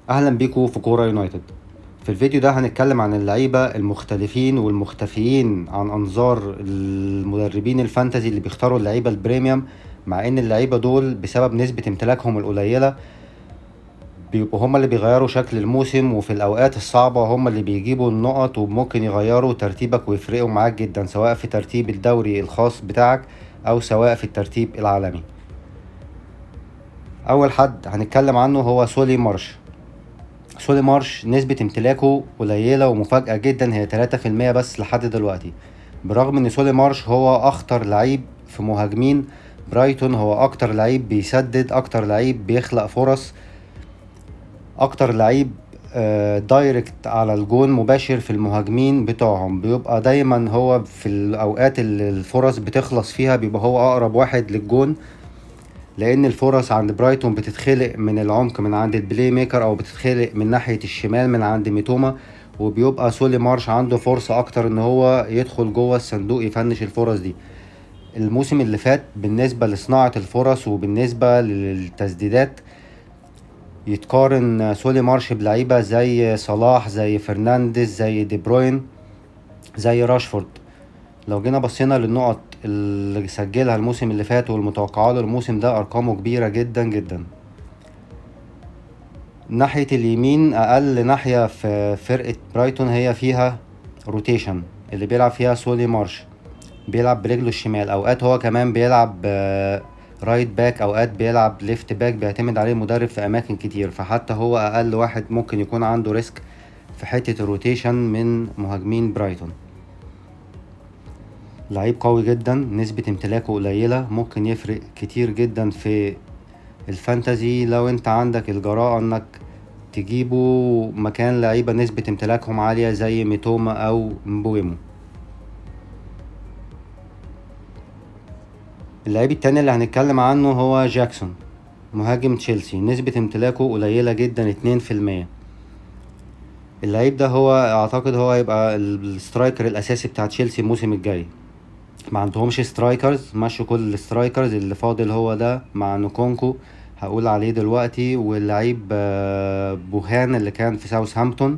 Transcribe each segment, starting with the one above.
اهلا بيكم في كورة يونايتد. في الفيديو ده هنتكلم عن اللعيبة المختلفين والمختفيين عن انظار المدربين ال fantasy اللي بيختاروا اللعيبة ال premium، مع ان اللعيبة دول بسبب نسبة امتلاكهم القليلة بيبقوا هما اللي بيغيروا شكل الموسم، وفي الاوقات الصعبة هما اللي بيجيبوا النقط وممكن يغيروا ترتيبك ويفرقوا معاك جدا، سواء في ترتيب الدوري الخاص بتاعك او سواء في الترتيب العالمي. اول حد هنتكلم عنه هو سولي مارش. سولي مارش نسبة امتلاكه قليلة ومفاجأة جدا، هي 3% بس لحد دلوقتي، برغم ان سولي مارش هو اخطر لعيب في مهاجمين برايتون، هو اكتر لعيب بيسدد، اكتر لعيب بيخلق فرص، اكتر لعيب direct على الجون مباشر في المهاجمين بتوعهم، بيبقى دايما هو في الاوقات اللي الفرص بتخلص فيها بيبقى هو اقرب واحد للجون، لان الفرص عند برايتون بتتخلق من العمق من عند ال playmaker او بتتخلق من ناحية الشمال من عند ميتوما، وبيبقى سولي مارش عنده فرصة اكتر ان هو يدخل جوه الصندوق يفنش الفرص دي. الموسم اللي فات بالنسبة لصناعة الفرص وبالنسبة للتسديدات يتقارن سولي مارش بلعيبة زي صلاح، زي فرنانديز، زي دي بروين، زي راشفورد. لو جينا بصينا للنقط اللي سجلها الموسم اللي فات والمتوقعة له الموسم ده، ارقامه كبيرة جدا جدا. ناحية اليمين اقل ناحية في فرقة برايتون هي فيها rotation اللي بيلعب فيها سولي مارش، بيلعب برجله الشمال، اوقات هو كمان بيلعب right back، اوقات بيلعب left back، بيعتمد عليه المدرب في اماكن كتير، فحتى هو اقل واحد ممكن يكون عنده risk في حتة ال rotation من مهاجمين برايتون. لعيب قوي جدا، نسبة امتلاكه قليلة، ممكن يفرق كتير جدا في ال fantasy لو انت عندك الجراءة انك تجيبه مكان لعيبة نسبة امتلاكهم عالية زي ميتوما او مبويمو. اللعيب التاني اللي هنتكلم عنه هو جاكسون مهاجم تشيلسي، نسبة امتلاكه قليلة جدا 2%. اللعيب ده هو اعتقد هو هيبقى ال striker الاساسي بتاع تشيلسي الموسم الجاي. ما عندهمش strikers، مشوا كل ال strikers، اللي فاضل هو ده مع نكونكو هقول عليه دلوقتي، واللعيب بوهان اللي كان في ساوثهامبتون.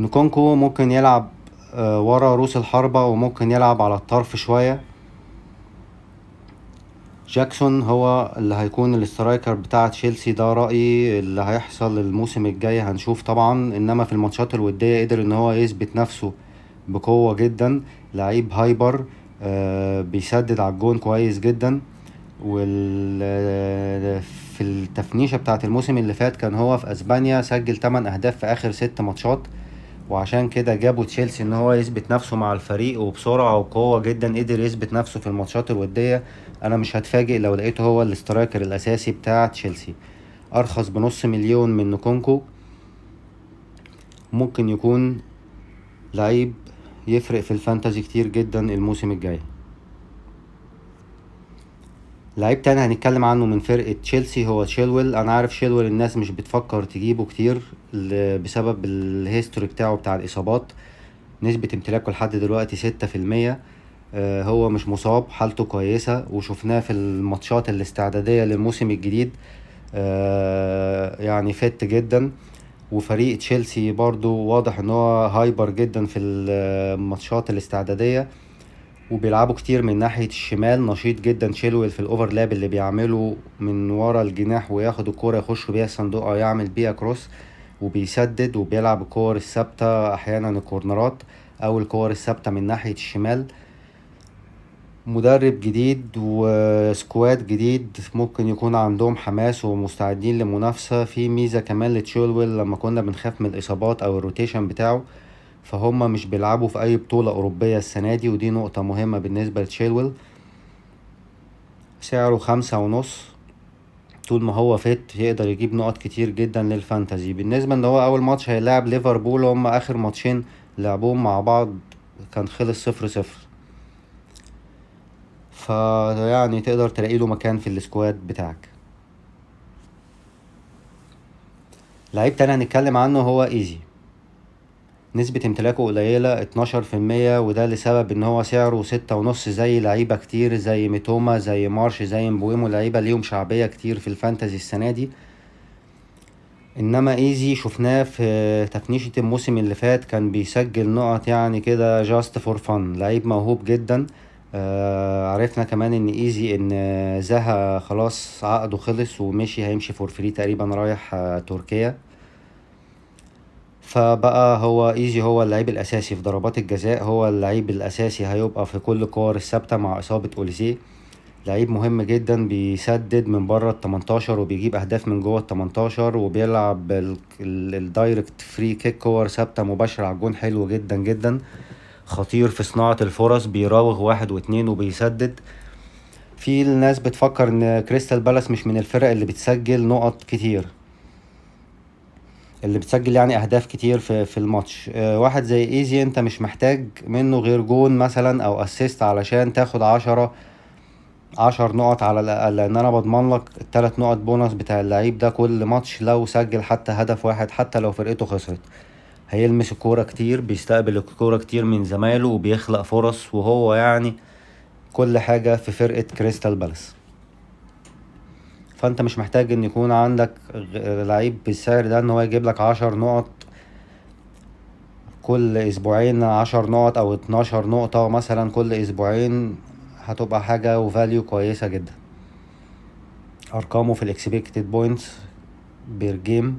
نكونكو ممكن يلعب ورا روس الحربة وممكن يلعب على الطرف شوية. جاكسون هو اللي هيكون ال striker بتاع تشيلسي، ده رأيي اللي هيحصل الموسم الجاي هنشوف طبعا. انما في الماتشات الودية قدر ان هو يثبت نفسه بقوة جدا، لعيب hyper، بيسدد على الجون كويس جدا. في التفنيشة بتاعت الموسم اللي فات كان هو في اسبانيا سجل 8 اهداف في اخر 6 ماتشات، وعشان كده جابوا تشيلسي ان هو يثبت نفسه مع الفريق، وبسرعة وقوة جدا قدر يثبت نفسه في الماتشات الودية. انا مش هتفاجئ لو لقيته هو ال striker الاساسي بتاع تشيلسي. ارخص بنص مليون من نكونكو، ممكن يكون لعيب يفرق في ال fantasy كتير جدا الموسم الجاي. لعيب تاني هنتكلم عنه من فرقة تشيلسي هو تشيلويل. انا عارف تشيلويل الناس مش بتفكر تجيبه كتير بسبب ال history بتاعه بتاع الاصابات. نسبة امتلاكه لحد دلوقتي 6%. هو مش مصاب، حالته كويسة، وشفناه في الماتشات الاستعدادية للموسم الجديد، fit جدا. وفريق تشيلسي برضو واضح ان هو hyper جدا في الماتشات الاستعدادية، وبيلعبوا كتير من ناحية الشمال. نشيط جدا تشيلويل في ال overlap اللي بيعمله من ورا الجناح، وياخد الكورة يخش بيها الصندوق او يعمل بيها cross، وبيسدد وبيلعب الكور الثابتة احيانا الكورنرات او الكور الثابتة من ناحية الشمال. مدرب جديد و squad جديد، ممكن يكون عندهم حماس ومستعدين لمنافسة. في ميزة كمان لتشيلويل لما كنا بنخاف من الإصابات أو ال rotation بتاعه، فهم مش بيلعبوا في أي بطولة أوروبية السنة دي، ودي نقطة مهمة بالنسبة لتشيلويل. سعره 5.5، طول ما هو fit يقدر يجيب نقط كتير جدا لل fantasy. بالنسبة ان هو أول ماتش هيلاعب ليفربول، هم آخر ماتشين لعبوهم مع بعض كان خلص 0-0، فيعني تقدر تلاقي له مكان في ال squad بتاعك. لعيب تاني هنتكلم عنه هو ايزي. نسبة امتلاكه قليلة 12%، وده لسبب ان هو سعره 6.5 زي لعيبة كتير زي ميتوما زي مارش زي مبويمو، لعيبة ليهم شعبية كتير في ال fantasy السنة دي. انما ايزي شفناه في تفنيشة الموسم اللي فات كان بيسجل نقط يعني كده just for fun، لعيب موهوب جدا. عرفنا كمان ان ايزي ان زها خلاص عقده خلص ومشي، هيمشي for free تقريبا، رايح تركيا. فبقى هو ايزي هو اللعيب الاساسي في ضربات الجزاء، هو اللعيب الاساسي هيبقى في كل الكور الثابته مع اصابه اوليزيه. لعيب مهم جدا، بيسدد من بره ال 18 وبيجيب اهداف من جوه ال 18، وبيلعب ال direct free kick، كور ثابته مباشره على الجون، حلو جدا جدا، خطير في صناعه الفرص، بيراوغ واحد واتنين وبيسدد. في الناس بتفكر ان كريستال بالاس مش من الفرق اللي بتسجل نقط كتير، اللي بتسجل يعني اهداف كتير في الماتش. واحد زي ايزي انت مش محتاج منه غير جون مثلا او assist علشان تاخد 10 نقط على الاقل، لان انا بضمن لك التلات نقط بونص بتاع اللعيب ده كل ماتش لو سجل حتى هدف واحد، حتى لو فرقته خسرت. هيلمس الكورة كتير، بيستقبل الكورة كتير من زمايله وبيخلق فرص، وهو كل حاجة في فرقة كريستال بالاس. فانت مش محتاج ان يكون عندك لعيب بالسعر ده ان هو يجيب لك 10 نقط كل اسبوعين، 10 نقط او 12 نقطة مثلا كل اسبوعين، هتبقى حاجة و value كويسة جدا. ارقامه في ال expected points per game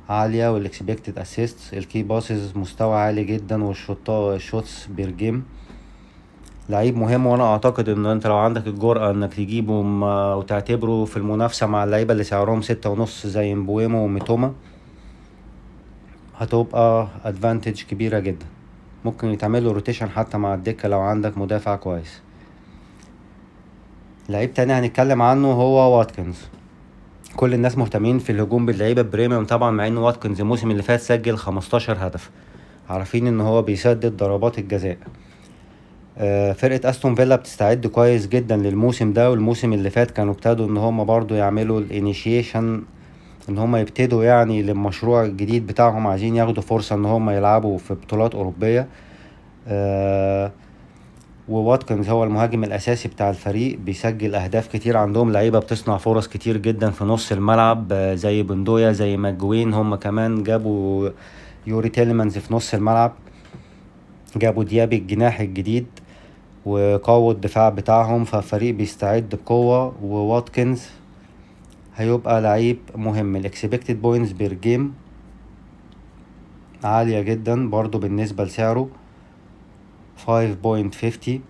عالية، وال expected assist، ال key passes مستوى عالي جدا، ال shots per game. لعيب مهم، وانا اعتقد ان انت لو عندك الجرأة انك تجيبه وتعتبره في المنافسة مع اللعيبة اللي سعرهم 6.5 زي مبويمو وميتوما، هتبقى advantage كبيرة جدا. ممكن يتعمل له rotation حتى مع الدكة لو عندك مدافع كويس. لعيب تاني هنتكلم عنه هو واتكنز. كل الناس مهتمين في الهجوم باللعيبة premium طبعا، مع ان واتكنز الموسم اللي فات سجل 15 هدف، عارفين ان هو بيسدد ضربات الجزاء. فرقة استون فيلا بتستعد كويس جدا للموسم ده، والموسم اللي فات كانوا ابتدوا ان هم برضو يعملوا الانيشيشن، ان هم يبتدوا للمشروع الجديد بتاعهم، عايزين ياخدوا فرصة ان هم يلعبوا في بطولات اوروبية. وواتكنز هو المهاجم الاساسي بتاع الفريق، بيسجل اهداف كتير، عندهم لعيبة بتصنع فرص كتير جدا في نص الملعب، زي بندويا زي ماجوين، هم كمان جابوا يوري تيليمانز في نص الملعب، جابوا ديابي الجناح الجديد وقووا الدفاع بتاعهم، ففريق بيستعد بقوة، وواتكنز هيبقى لعيب مهم. ال expected points per game عالية جدا برضو بالنسبة لسعره، 5.50،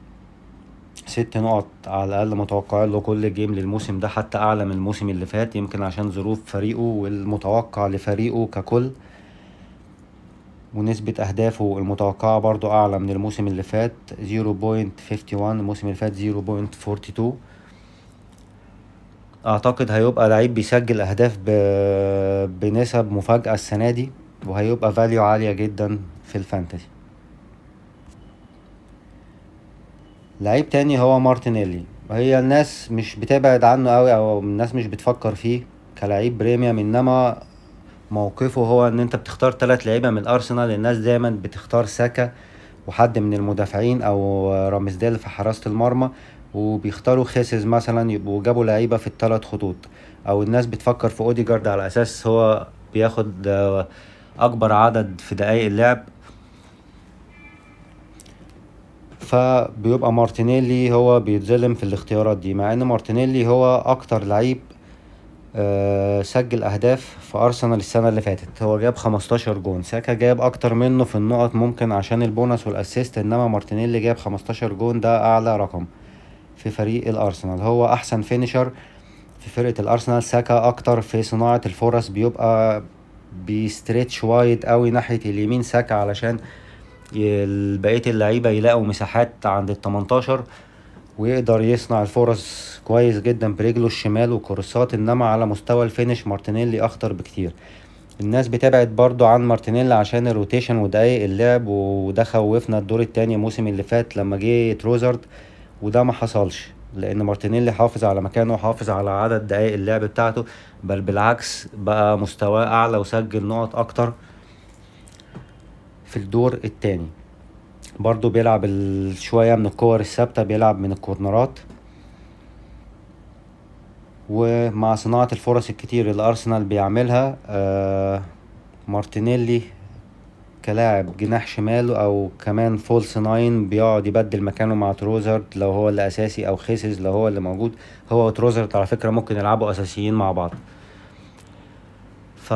6 نقط على الأقل متوقعين له كل game للموسم ده، حتى أعلى من الموسم اللي فات، يمكن عشان ظروف فريقه والمتوقع لفريقه ككل. ونسبة أهدافه المتوقعة برضو أعلى من الموسم اللي فات 0.51، الموسم اللي فات 0.42. أعتقد هيبقى لعيب بيسجل أهداف بنسب مفاجأة السنة دي، وهيبقى value عالية جدا في ال fantasy. لعيب تاني هو مارتينيلي، هي الناس مش بتبعد عنه قوي او الناس مش بتفكر فيه كلاعب premium، انما موقفه هو ان انت بتختار 3 لعيبه من الارسنال، الناس دايما بتختار ساكا وحد من المدافعين او رامزديل في حراسه المرمى، وبيختاروا خيسز مثلا، يبقوا جابوا لعيبه في الثلاث خطوط، او الناس بتفكر في اوديجارد على اساس هو بياخد اكبر عدد في دقايق اللعب، فبيبقى مارتينيلي هو بيتظلم في الاختيارات دي، مع ان مارتينيلي هو اكتر لعيب سجل اهداف في ارسنال السنه اللي فاتت، هو جاب 15 جون، ساكا جاب اكتر منه في النقط ممكن عشان ال bonus وال assist، انما مارتينيلي جاب 15 جون، ده اعلى رقم في فريق الارسنال، هو احسن finisher في فرقه الارسنال. ساكا اكتر في صناعه الفرص، بيبقى بي stretch wide قوي ناحيه اليمين ساكا علشان بقيه اللعيبه يلاقوا مساحات عند ال 18 ويقدر يصنع الفرص كويس جدا برجله الشمال وكورسات، انما على مستوى ال finish مارتينيلي اخطر بكتير. الناس بتبعد برضو عن مارتينيلي عشان ال rotation ودقايق اللعب، وده خوفنا الدور التاني الموسم اللي فات لما جه تروزارد، وده ما حصلش لان مارتينيلي حافظ على مكانه وحافظ على عدد دقايق اللعب بتاعته، بل بالعكس بقى مستواه اعلى وسجل نقط اكتر في الدور التاني. برضو بيلعب شوية من الكور الثابتة، بيلعب من الكورنرات. ومع صناعة الفرص الكتير اللي أرسنال بيعملها، مارتينيلي كلاعب جناح شمال او كمان false nine بيقعد يبدل مكانه مع تروزارد لو هو اللي اساسي، او خيسيس لو هو اللي موجود. هو وتروزارد على فكرة ممكن يلعبوا اساسيين مع بعض. ف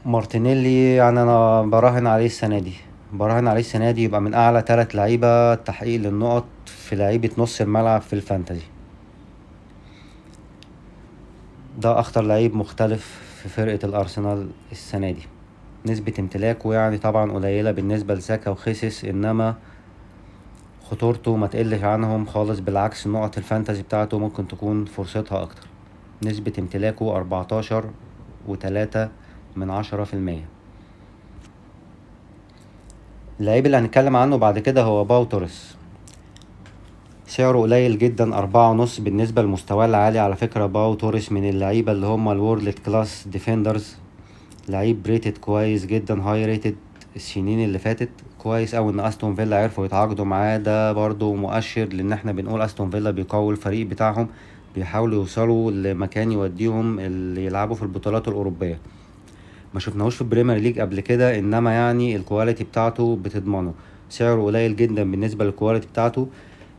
مارتينيلي انا براهن عليه السنة دي، براهن عليه السنة دي يبقى من اعلى 3 لعيبة تحقيق للنقط في لعيبة نص الملعب في ال fantasy. ده اخطر لعيب مختلف في فرقة الارسنال السنة دي. نسبة امتلاكه طبعا قليلة بالنسبة لساكا وخيسيس، انما خطورته ما تقلش عنهم خالص، بالعكس نقط ال fantasy بتاعته ممكن تكون فرصتها اكتر. نسبة امتلاكه أربعتاشر وتلاتة من عشرة في المية. اللعيب اللي هنتكلم عنه بعد كده هو باو توريس. سعره قليل جدا، 4.5 بالنسبة لمستواه العالي. على فكرة باو توريس من اللعيبة اللي هم ال world class defenders، لعيب rated كويس جدا، high rated السنين اللي فاتت. كويس اوي ان استون فيلا عرفوا يتعاقدوا معاه، ده برضو مؤشر لان احنا بنقول استون فيلا بيقوي الفريق بتاعهم، بيحاولوا يوصلوا لمكان يوديهم اللي يلعبوا في البطولات الاوروبية. ما شفناهوش في البريمير ليج قبل كده، انما ال quality بتاعته بتضمنه. سعره قليل جدا بالنسبة لل quality بتاعته.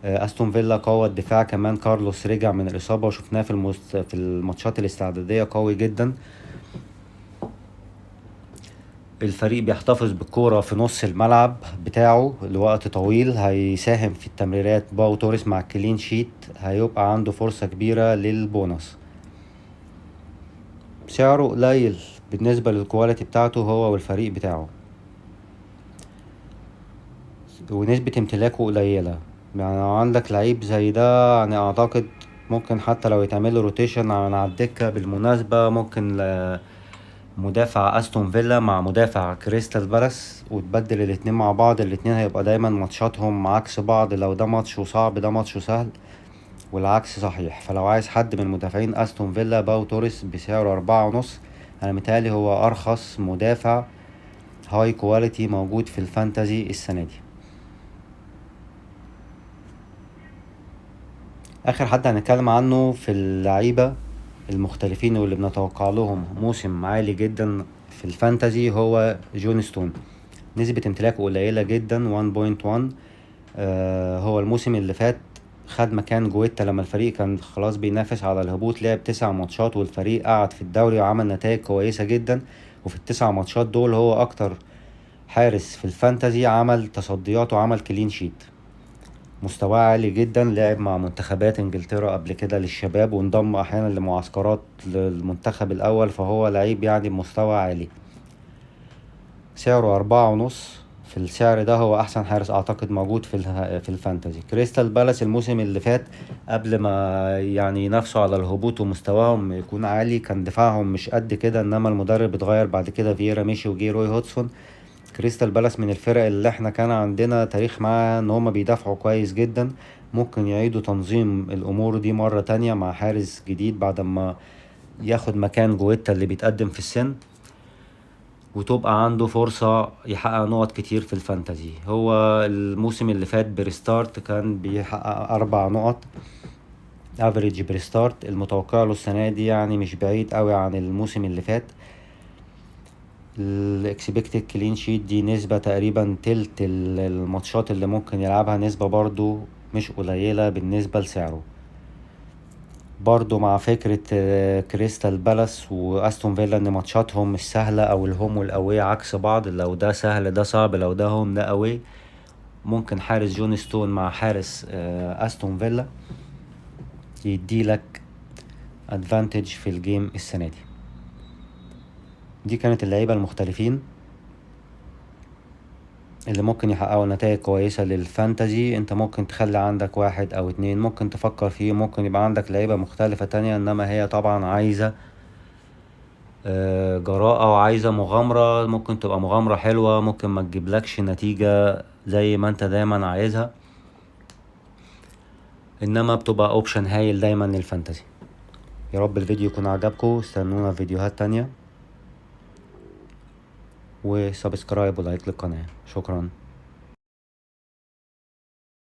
استون فيلا قوى الدفاع كمان، كارلوس رجع من الاصابة وشفناه في الماتشات الاستعدادية قوي جدا. الفريق بيحتفظ بالكورة في نص الملعب بتاعه لوقت طويل، هيساهم في التمريرات. باو توريس مع ال clean sheet هيبقى عنده فرصة كبيرة للبونص. سعره قليل بالنسبة لل quality بتاعته هو والفريق بتاعه، ونسبة امتلاكه قليلة. لو عندك لعيب زي ده اعتقد ممكن حتى لو يتعمل له rotation على الدكة. بالمناسبة ممكن مدافع استون فيلا مع مدافع كريستال بالاس وتبدل الاتنين مع بعض، الاتنين هيبقى دايما ماتشاتهم عكس بعض، لو ده ماتش وصعب ده ماتش وسهل والعكس صحيح. فلو عايز حد من مدافعين استون فيلا، باو توريس بسعره 4.5، انا متهيألي هو ارخص مدافع high quality موجود في ال fantasy السنة دي. اخر حد هنتكلم عنه في اللعيبة المختلفين واللي بنتوقع لهم موسم عالي جدا في ال fantasy هو جون ستون. نسبة امتلاكه قليلة جدا 1.1. هو الموسم اللي فات خد مكان جويتا لما الفريق كان خلاص بينافس على الهبوط، لعب 9 ماتشات والفريق قعد في الدوري وعمل نتائج كويسة جدا، وفي ال9 ماتشات دول هو أكتر حارس في ال fantasy عمل تصديات وعمل clean sheet. مستواه عالي جدا، لعب مع منتخبات انجلترا قبل كده للشباب وانضم احيانا لمعسكرات للمنتخب الاول، فهو لعيب بمستوى عالي. سعره 4.5، في السعر ده هو احسن حارس اعتقد موجود في ال fantasy. كريستال بالاس الموسم اللي فات قبل ما ينافسوا على الهبوط ومستواهم يكون عالي كان دفاعهم مش قد كده، انما المدرب اتغير بعد كده، فييرا مشي وجي روي هودسون. كريستال بالاس من الفرق اللي احنا كان عندنا تاريخ معاها ان هما بيدافعوا كويس جدا، ممكن يعيدوا تنظيم الامور دي مرة تانية مع حارس جديد بعد ما ياخد مكان جويتا اللي بيتقدم في السن، وتبقى عنده فرصة يحقق نقط كتير في ال fantasy. هو الموسم اللي فات per start كان بيحقق 4 نقط average per start، المتوقع له السنة دي مش بعيد قوي عن الموسم اللي فات. ال expected clean sheet دي نسبة تقريبا تلت الماتشات اللي ممكن يلعبها، نسبة برضو مش قليلة بالنسبة لسعره. برضو مع فكرة، كريستال بالاس واستون فيلا ان ماتشاتهم مش سهلة او ال home وال away عكس بعض، لو ده سهل ده صعب، لو ده home ده away. ممكن حارس جون ستون مع حارس، استون فيلا يديلك advantage في ال game السنة دي. دي كانت اللعيبة المختلفين اللي ممكن يحققوا نتائج كويسة لل fantasy. انت ممكن تخلي عندك 1 او 2 ممكن تفكر فيه، ممكن يبقى عندك لعيبة مختلفة تانية، انما هي طبعا عايزة، جراءة وعايزة مغامرة، ممكن تبقى مغامرة حلوة، ممكن ما تجيبلكش نتيجة زي ما انت دايما عايزها، انما بتبقى option هايل دايما لل fantasy. يا رب الفيديو يكون عجبكم، استنونا في فيديوهات تانية، و subscribe و like للقناة. شكرا.